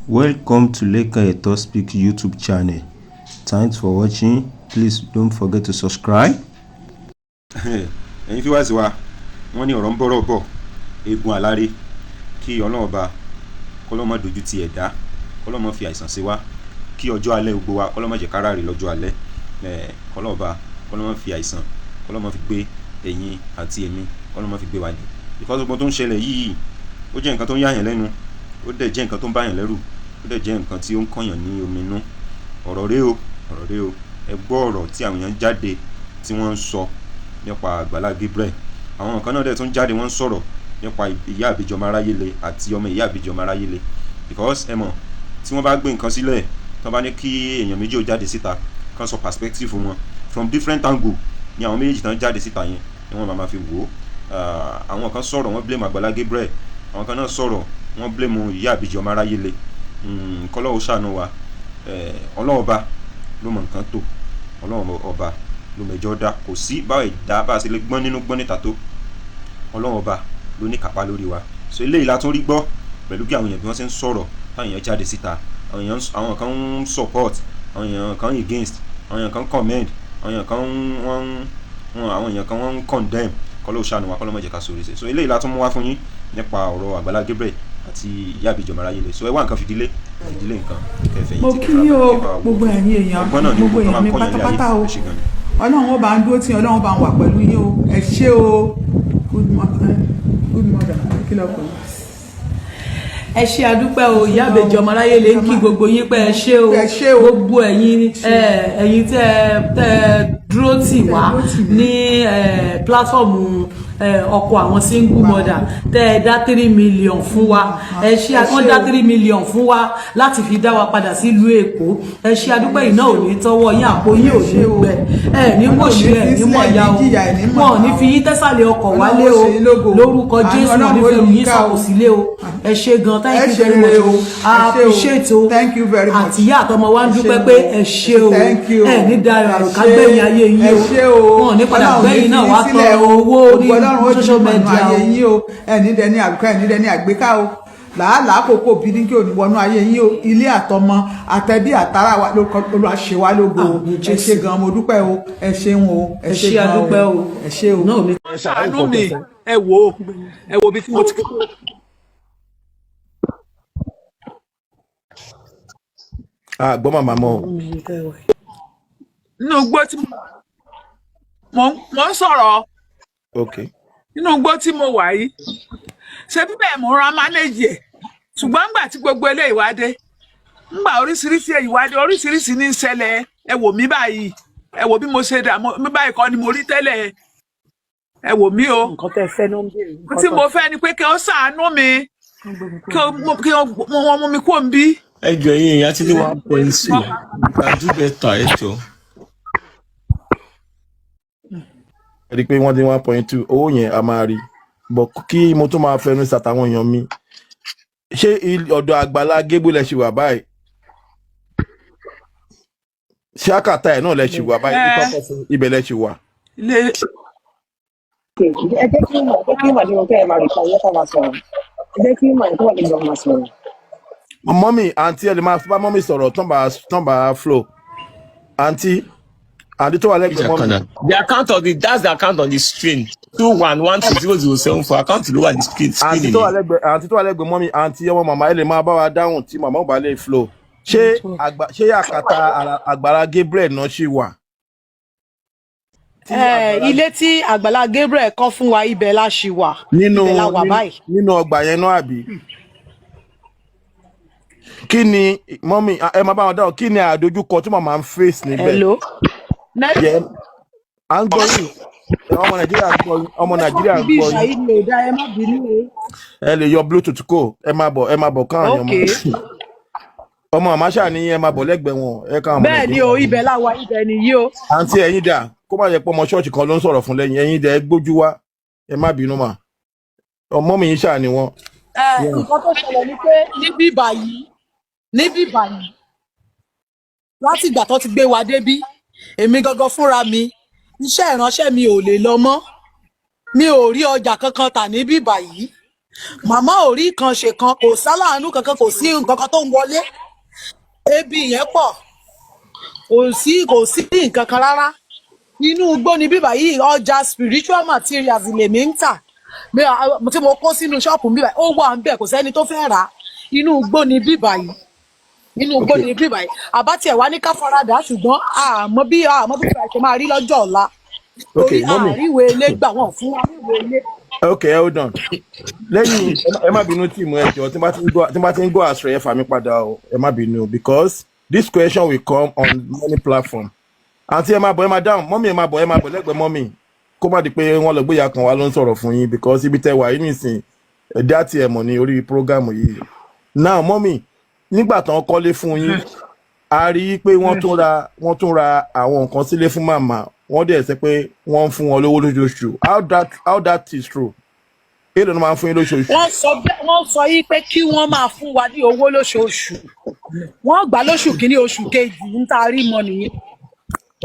Welcome to Lekan Eto Speak YouTube channel. Thanks for watching. Please don't forget to subscribe. Ẹ̀yin viewers wa, wọ́n ní ọ̀rọ̀ ń bọ̀rọ̀ bọ̀, eegun àláre. Kí Ọlọ́run Ọba kọ́lọ́ má dojú ti ẹ̀dá, kọ́lọ́ má fi àìsàn sí wa, kí ọjọ́ alẹ́ gbogbo wa, kọ́lọ́ má jẹ́ kára rè lọ́jọ́ alẹ́, kọ́lọ́ Ọba kọ́lọ́ má fi àìsàn, kọ́lọ́ má fi gbé ẹ̀yin àti èmi, kọ́lọ́ má fi gbé wa dé. Because gbogbo tó ń ṣẹlẹ̀ yìí, ó jẹ́ nǹkan tó ń yàyàn lẹ́nu, ó dẹ̀ jẹ́ nǹkan tó ń báyàn lẹ́rù, ó dẹ̀ jẹ́ nǹkan tí ó ń kọ̀yàn ní ominú. Ọ̀rọ̀ rèé o, ọ̀rọ̀ rèé o. Ẹ gbọ́ ọ̀rọ̀ tí àwọn èèyàn jáde tí wọ́n ń sọ nípa Àgbàlá Gabriel. Àwọn kan náà dẹ̀ tún jáde, wọ́n ń sọ̀rọ̀ nípa ìyá àbíjọ ọmọ aráyé le àti ọmọ ìyá àbíjọ ọmọ aráyé le, because ẹ mọ̀, tí wọ́n bá gbé nǹkan sílẹ̀, tí wọ́n bá ní kí èèyàn méjì ó jáde síta kán sọ perspective wọn from different angle, ni àwọn méjèèjì tán jáde síta yẹn ni wọ́n máa fi wò ó. Àwọn kan sọ̀rọ̀, wọ́n blame Àgbàlá Gabriel. Àwọn kan náà sọ̀rọ̀, wọ́n blame ìyá àbíjọ ọmọ aráyé le. Kọ́lọ́hun ṣàánú wa. Ọlọ́run Ọba ló mọ nǹkan tó, Ọlọ́run Ọba ló mẹjọ dá. Kò sí báwo ìdá bá a ṣe lè gbọ́n nínú gbọ́n níta tó, Ọlọ́run Ọba ló ní kápá lórí wa. So eléyìí la tún rí gbọ́ pẹ̀lú bí àwọn èèyàn bí wọ́n ṣe ń sọ̀rọ̀, táwọn èèyàn jáde síta. Àwọn èèyàn, àwọn kan ń support, àwọn èèyàn kan against, àwọn èèyàn kan commend, àwọn èèyàn kan wọ́n wọ́n, àwọn èèyàn kan wọ́n ń condemn. Kọ́lọ́ ṣàánú wa, kọ́lọ́ má jẹ́ ká sórí ṣe. So eléyìí la tún mú wá fún yín nípa ọ̀rọ̀ Àgbàlá Gabriel àti ìyá àbíjọ aráyé le. So ẹ wá nǹkan fìdílé, fìdílé nǹkan kẹfẹ. Mo kí yín o, gbogbo ẹ̀yin èèyàn, gbogbo èèyàn mi pátápátá o. Ọlọ́run ó bá ń dúró tí, Ọlọ́run bá ń wà pẹ̀lú yín o. Ẹ ṣé o. Good mother, good mother, kí ló kọ́? Ẹ ṣé, adúpẹ́ o. Ìyá àbèjì ọmọ aráyé lè ń kí gbogbo yín pé ẹ ṣé o. Ẹ ṣé o. Gbogbo ẹ̀yin tẹ́ dúró tì wá ní platform ọkọ àwọn single mother, tẹ́ ẹ dá 3 million fún wa, ẹ ṣé. Wọ́n dá 3 million fún wa láti fi dá wa padà sílùú Èkó. Ẹ ṣé, adúpẹ́. Yìí náà ò ní tọ́wọ́ yín, àpò yín ò ní gbẹ, ẹ ní mọ̀ṣẹ́, ẹ ní mọ̀yá o. Wọn ò ní fi yín tẹ́sàlẹ̀ ọkọ̀ wálé o lórúkọ Jésù. Wọn ò ní fẹ́ yín sọ̀kò sílé o. Ẹ ṣé gan. Thank you very much o. I appreciate o. Thank you very much. Àtìyá àtọmọ wa ń dúpẹ́ pé ẹ ṣé o. Ẹ ní darí àròká gbẹ̀yìn ayé yín o. Wọn ò ní padà gbẹ̀yìn náà wá tọrọ owó ní social media o. Ẹ ní dẹni àbíká, ẹ ní dẹni àgbéká o. Làálàá kòkó bí ní kí òní wọnú ayé yín o. Ilé àtọmọ àtẹbí àtàrà wa lórúkọ Olúwa ṣe wá lógo. Ẹ ṣé gan, mo dúpẹ́ o. Ẹ ṣeun o. Ẹ ṣé, adúpẹ́ o. Ẹ ṣé o. Ṣàánú mi. Ẹ wò ó, ẹ wo bí tí mo ti. A gbọ́ màmá mọ́ o. Nínú igbó tí mo ń sọ̀rọ̀. Ok. Nínú igbó tí mo wà yìí, ṣé bíbẹ̀ mo ra manage ẹ̀, ṣùgbọ́n ńgbà tí gbogbo eléyìí wá dé, ńgbà oríṣiríṣi èyí wá dé, oríṣiríṣi ní í ṣẹlẹ̀. Ẹ wò mí báyìí, ẹ wò bí mo ṣe dà mí báyìí kọ́ ni mo rí tẹ́lẹ̀. Ẹ wò mí o. Nǹkan tẹ́ fẹ́ ló ń béèrè. Ohun tí mo fẹ́ ni pé kí wọ́n ṣàánú mi, kí wọ́n mú mi kó ń bí. Ẹ jọ, ẹ̀yin èèyàn ti ní 1.2, you can do better, ẹ jọ. Ẹ rí i pé wọ́n dín 1.2 owó yẹn, a máa rí bọ̀ kí mo tún máa fẹnu sàtàwọn èèyàn mi. Ṣé ọ̀dọ̀ Àgbàlá Gabriel lẹ ṣì wà báyìí? Ṣé àkàtà ẹ̀ náà lẹ ṣì wà báyìí? Ẹ. Ibẹ̀ lẹ ṣì wà? Ilé. Ẹ jẹ́ kí wọ́n ní wọn kẹ́ ẹ máa rí kan yẹ ká máa sọ̀rọ̀. Ẹ jẹ́ kí wọ́n tó wà níbi ọmọ sọ̀rọ̀. Mummy, àǹtí, ẹ lè máa bá mummy sọ̀rọ̀ tán bá flow. Àǹtí tó wà lẹ́gbẹ̀ẹ́ mummy. The account of the that's the account on the screen, 21120074 account ló wà ní screen. Àǹtí Screen tó wà yẹn. lẹ́gbẹ̀ẹ́, àǹtí tó wà lẹ́gbẹ̀ẹ́ mummy, àǹtí ọmọ màmá, ẹ lè máa bá wa dáhùn tí màmá ò bá lè flow. Ṣé àgbà, ṣé àkàtà Àgbàlá Gabriel náà ṣì wà? Tí Àgbàlá Ilé tí Àgbàlá Gabriel kọ́ fún wa, ibẹ̀ la ṣì wà. Nínú Ibẹ̀ la wà báyìí. Nínú ọgbà yẹn náà, àbí? Kí ni, mummy, ẹ máa bá wọn dáhùn, kí ni àdójúkọ tí màmá ń face níbẹ̀? Hello. Yẹ à ń gbọ́ yín. Ọmọ Nàìjíríà ń gbọ́ yín, ọmọ Nàìjíríà ń Bí gbọ́ yín. ìṣàyí ni ò dá, ẹ má bínú o. Ẹ lè yọ Bluetooth kó ẹ máa bọ̀, ẹ máa bọ̀ káwọn èèyàn máa ọmọ àmàṣà ní ẹ máa bọ̀ lẹ́gbẹ̀ẹ́ wọn, ẹ káwọn ọmọ Bẹ́ẹ̀ ni Nàìjíríà. o, ibẹ̀ la wà, ibẹ̀ nìyí o. Àǹtí, ẹ̀yin dà? Kó má jẹ́ pé ọmọ ṣọ́ọ̀ṣì kan ló ń sọ̀rọ̀ fún lẹ́yìn. Ẹ̀yin dà, ẹ gbójú wá. Ẹ má bínú mà, ọmọ mi yín ṣáà ni wọ́n. Ẹ nǹkan tó ṣẹlẹ̀ ni pé níbí báyìí, láti ìgbà tó ti gbé wa débí, èmi gangan fúnra mi, iṣẹ́ ìránṣẹ́ mi ò lè lọ mọ́. Mi ò rí ọjà kankan tà níbí báyìí. Màmá ò rí kan ṣe kan, kò sáláàánú kankan, kò sí nǹkan kan tó ń wọlé. Ebi yẹn pọ̀, kò sí nǹkan kan rárá. Inú igbó ni bíbà yìí. Ọjà spiritual materials lèmi ń tà. Tí mo kó sínú ṣọ́ọ̀pù bíbà yìí, ó wà ń bẹ̀, kò sẹ́ni tó fẹ́ rà á. Inú igbó ni bíbà yìí, inú igbó ni bíbà yìí. Àbá tiẹ̀ wá ní ká faradà, ṣùgbọ́n àmọ́ bí bíbà yìí ṣe máa rí lọ́jọ́ ọ̀la, torí Mummy. àríwé ilé gbà, wọ́n fún wa níwèé ilé. Okay, hold on. Lẹ́yìn, ẹ má bínú tí mo, ẹ jọ̀ọ́, tí n bá ti ń go astray, ẹ fà mí padà o. Ẹ má bínú, because this question will come on many platform. Àǹtí, ẹ máa bọ̀, ẹ máa dáhùn. Mummy, ẹ máa bọ̀, ẹ máa bọ̀ lẹ́gbẹ̀ẹ́ mummy, kó má di pé wọ́n lọ gbéyà kan wá ló ń sọ̀rọ̀ fún yín, because ibi tẹ́ wà yìí nìsín, ẹ̀dá tí ẹ mọ̀ ní orí program yìí. Now mummy, nígbà tán kọ́lé fún yín, a rí i pé wọ́n tún ra àwọn nǹkan sílé fún màmá. Wọ́n dẹ̀ sọ pé wọ́n ń fún wọn lówó lóṣooṣù. How that is true? Èló ló máa ń fún yín lóṣooṣù? Wọ́n sọ bẹ́ẹ̀, wọ́n sọ yìí pé kí wọ́n máa fún wa ní owó lóṣooṣù. Wọ́n gbà lóṣù kínní, oṣù kejì, ń tá a rí mọ nìyẹn.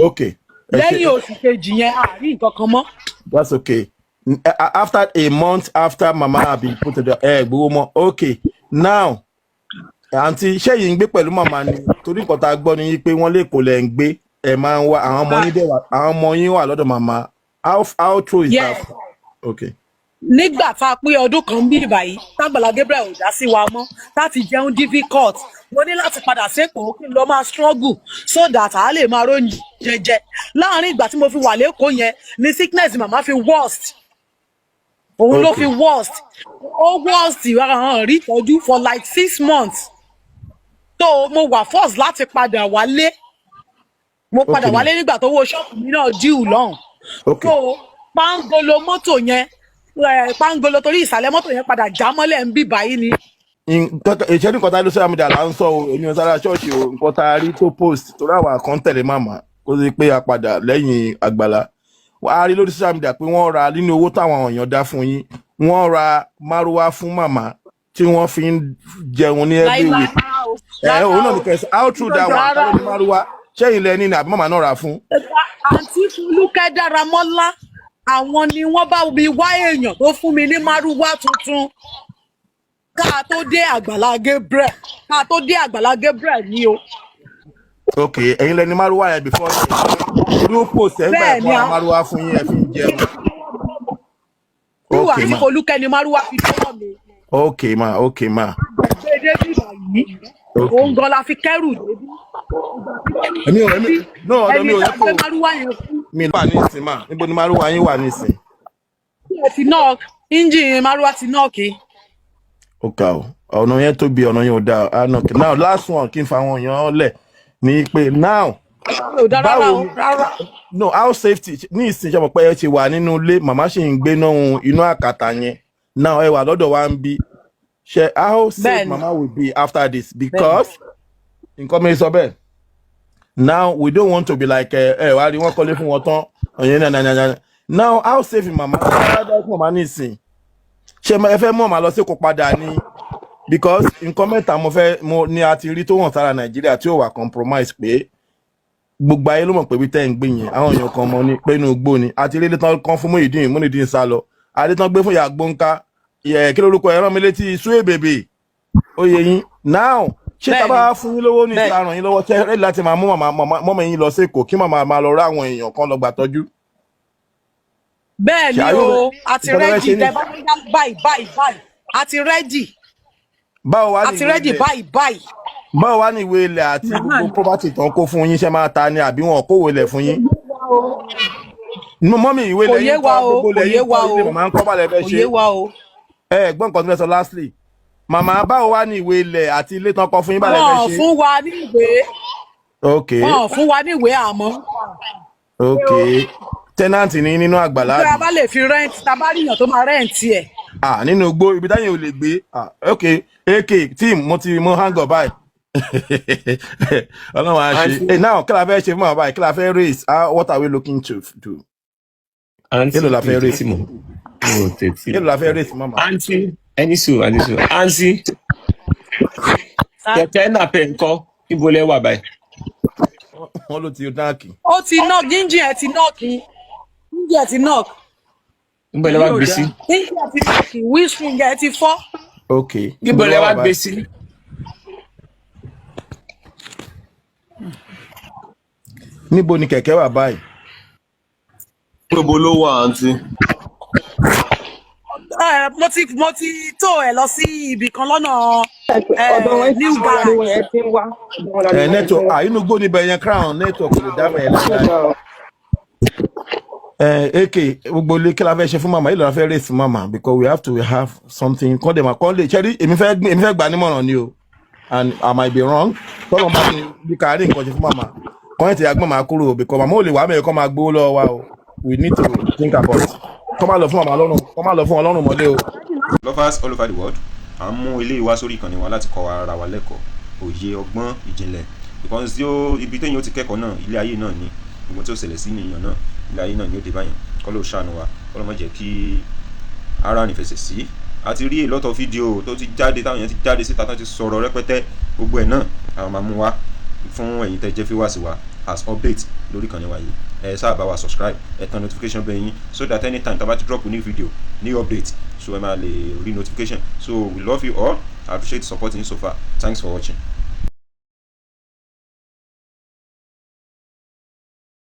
Ok, ẹ ṣe. Lẹ́yìn oṣù kejì yẹn, a rí nǹkan kan mọ́. That's okay. After a month after mama have been put to the ẹ gbowó mọ́. Okay, now àǹtí, ṣé yìí ń gbé pẹ̀lú màmá ni? Torí nǹkan tá a gbọ́ ni pé wọ́n lè kó lẹ̀ ń gbé, ẹ máa ń wá, àwọn ọmọ yín dẹ̀ wà, àwọn ọmọ yín wà lọ́dọ̀ màmá. How true is Yes. that? Okay. Nígbà tá a pé ọdún kan bí báyìí, tágbàlá Gabriel ò dá sí wa mọ́, láti jẹun difficult, mo ní láti padà sékòó kí n lọ máa struggle so that a lè máa róúnjẹ jẹ. Láàárín ìgbà tí mo fi wà lẹ́kọ̀ọ́ yẹn ni sickness màmá fi worst. Òun ló fi worst, ó worst, hàn rí ìtọ́jú for like 6 months. So mo wà forced láti padà wálé. Mo padà wálé nígbà tó wo ṣọ́ọ̀bù mi náà díù lọ́hùn. So pangolo mọ́tò yẹn, pangolo, torí ìsàlẹ̀ mọ́tò yẹn padà já mọ́lẹ̀ ń bì báyìí ni. Ìṣẹ́jú nǹkan tá a lọ social media là ń sọ o. Èmi ò sára ṣọ́ọ̀ṣì o. Nǹkan tá a rí tó post, torí àwọn kan tẹ̀lé màmá kó sì pé a padà lẹ́yìn Àgbàlá. A rí lórí social media pé wọ́n ra nínú owó táwọn èèyàn dá fún yín, wọ́n ra márúwá fún màmá tí wọ́n fi ń jẹun ní every Láíláí. week. Ẹ òun náà ní kẹsàn. How true that one? Rárá. Ta ló ní márúwá? Ṣé ilẹ̀ ní ni àbí màmá náà rà fún? Àǹtí Folúkẹ́ Dáramọ́lá, àwọn ni wọ́n bá mi wá èèyàn tó fún mi ní márúwá tuntun ká tó dé Àgbàlá Gabriel, ká tó dé Àgbàlá Gabriel ní o. Ok, ẹ̀yin lẹni márúwá yẹn before then. Orí ó post ẹ̀ ń gbà Bẹ́ẹ̀ ẹ̀kọ́ ni ra márúwá fún yín, ẹ fi ń jẹun. Wíwà Ok àǹtí ma. Folúkẹ́ ni márúwá fi dọ́wọ́ mi. Ok ma, ok ma. Gbé débí báyìí. Òun gan la fi kẹ́rù débí. Èmi ò, èmi no, ọ̀dọ̀ mi Ẹni ò tá ní kò gbé márúwá yẹn fún mi wà nísìn mà. Níbo ni márúwá yín wà nísìn? Ẹ ti knock, engine márúwá ti knock. Ó ga o. Ọ̀nà yẹn tóbi, ọ̀nà yẹn ò dáa. Ah, no. Now last one, kí n fa àwọn èèyàn lẹ̀ ní pé now Ò dá rárá báwo o. ni Rárá. No, how safety ní ìsìn? Ṣe mọ̀ pé ẹ ti wà nínú ilé, màmá sì ń gbé náà inú àkàtà yẹn. Now ẹ wà lọ́dọ̀ wa ń bí ṣe, how safe Bẹ́ẹ̀ni. mama will be after this? Because nǹkan mi sọ bẹ́ẹ̀, now we don't want to be like ẹ ẹ wá rí wọn kọ́lé fún wọn tán ọ̀yẹ́ náà náà náà. Now how safe is mama? Ṣé wàá mama ní ìsìn, ṣé ẹ fẹ́ mú màmá lọ sí Èkó padà ni? Because nǹkan mẹ́ta mo fẹ́ mo ní a ti rí tó wọ̀n sára Nàìjíríà tí ó wà compromise, pé gbogbo ayé ló mọ̀ pé bí tẹ́ ń gbé yẹn, àwọn èèyàn kan mọ̀ ní pé inú igbó ni. Àti ilé tán kan fún Muyideen, Muyideen sá lọ. Adé tán gbé fún ìyá gbóǹká ẹ, kí lórúkọ ẹ, rán mi létí, sú èbèbè ó yẹ yín. Now ṣé tá a bá fún yín lówó ní ìta ràn yín lọ́wọ́, ṣé ready láti máa mú màmá mọ́mọ́ yín lọ sí Èkó, kí màmá máa lọ rá àwọn èèyàn kan lọ gbà tọ́jú? Bẹ́ẹ̀ ni. Ṣé O a ti nǹkan tó fẹ́ ready. ṣe ní Tẹ bá ní báyìí báyìí báyìí, a ti ready. Báwo wá A ní ti ìwé ready ilẹ̀? báyìí báyìí. Báwo wá ní ìwé ilẹ̀ àti gbogbo property tán kó fún yín? Ṣe máa ta ni àbí wọn kówó ilẹ̀ fún yín? Mummy, ìwé Kò ilẹ̀ yé yín wa kọ́, o. gbogbo Kò ilẹ̀ yé yín wa kọ́, o. ilé màmá ń kọ́ balẹ̀ fẹ́ Kò ṣe. yé wa o. Ẹ gbọ́n nǹkan tó fẹ́ sọ. Lastly, màmá, báwo wá ní ìwé ilẹ̀ àti ilé tán kọ́ fún yín balẹ̀ Wọn fẹ́ ò ṣe? fún wa ní ìwé. Wọn ò fún wa ní ìwé, àmọ́ Ok, tenant ní nínú àgbàlá pé a àbí? bá lè fi rent, tá a bá ríyàn tó máa rent ẹ̀. Ah, nínú igbó, ibi táyìn ò lè gbé. Ah, ok, ak team, mo ti mo hang up báyìí. Ọlọ́run á ṣe. Àǹtí. Hey, now kí la fẹ́ ṣe fún bàbá yìí? Kí la fẹ́ raise? Ah, what are we looking to do? Àǹtí. Èló la fẹ́ Mi raise? tètè mọ̀, mi ò tètè. Èló la fẹ́ raise, mama? Àǹtí, ẹni sùn, ẹni sùn, àǹtí. Kẹ̀kẹ́ napep ńkọ́? Níbo lẹ wà báyìí? Wọ́n ló ti knock. Ó ti knock, engine ẹ̀ ti knock, engine ẹ̀ ti knock. Níbo lẹ Èyí wá ò gbé dáa. sí? Nígbà tí kì windscreen yẹn ti fọ́. Ok, Níbo níbo ló lẹ wá wá wà gbé báyìí? sí? Níbo ni kẹ̀kẹ́ wà báyìí? Níbo ló wà, àǹtí? Mo ti tó ẹ lọ sí ibì kan lọ́nà Ọ̀dọ̀ wọn new tí wọn lariwo garage. yẹn ti ń wá, ọ̀dọ̀ wọn Ẹ lariwo yẹn ti network ń wá. ah, inú gbó níbẹ̀ yẹn, crown network kò lè dá mẹ́ẹ̀ láíláí. Ẹ ak, gbogbo ilé, kí la fẹ́ ṣe fún màmá yìí? Lọ́la fẹ́ raise fún màmá, because we have to have something kọ́ dẹ̀ mà kọ́ lè ṣẹ́rí. Èmi fẹ́ gbà nímọ̀ràn ni o, and I might be wrong. Tọ́lọ́ bá ní bí ká rí nǹkan ṣe fún màmá kọ́ ẹ̀ tí a gbọ́n máa kúrò o, because màmá ò lè wà mẹ́rin kọ́ máa gbowó lọ́wọ́ wa o. We need to think about kọ́ máa lọ fún màmá lọ́rùn, kọ́ máa lọ fún wọn lọ́rùn mọ́lé o. Lovers all over the world, à ń mú eléyìí wá sórí ìkànnì wa láti kọ́ ara wa lẹ́kọ̀ọ́, òye, ọgbọ́n ìjìnlẹ̀, because tí ó ibi téèyàn ó ti kẹ́kọ̀ọ́ náà, ilé ayé náà ni. Gbogbo tí ó ṣẹlẹ̀ sí ènìyàn náà, ilé ayé náà ni ó dé báyẹn. Kọ́ ló ṣàánú wa, kọ́ ló má jẹ́ kí ara rìn fẹsẹ̀ sí. A ti rí a lot of video tó ti jáde, táwọn èèyàn ti jáde síta, tán ti sọ̀rọ̀ rẹpẹtẹ. Gbogbo ẹ̀ náà àwọn máa mú wá fún ẹ̀yin tẹ́ jẹ́ viewers wa as update lórí ìkànnì wa yìí. Ẹ sáà bá wa subscribe, ẹ tan notification bell yín, so that anytime tá a bá ti drop new video, new update, so ẹ máa lè rí notification. So we love you all. I appreciate supporting so far. Thanks for watching.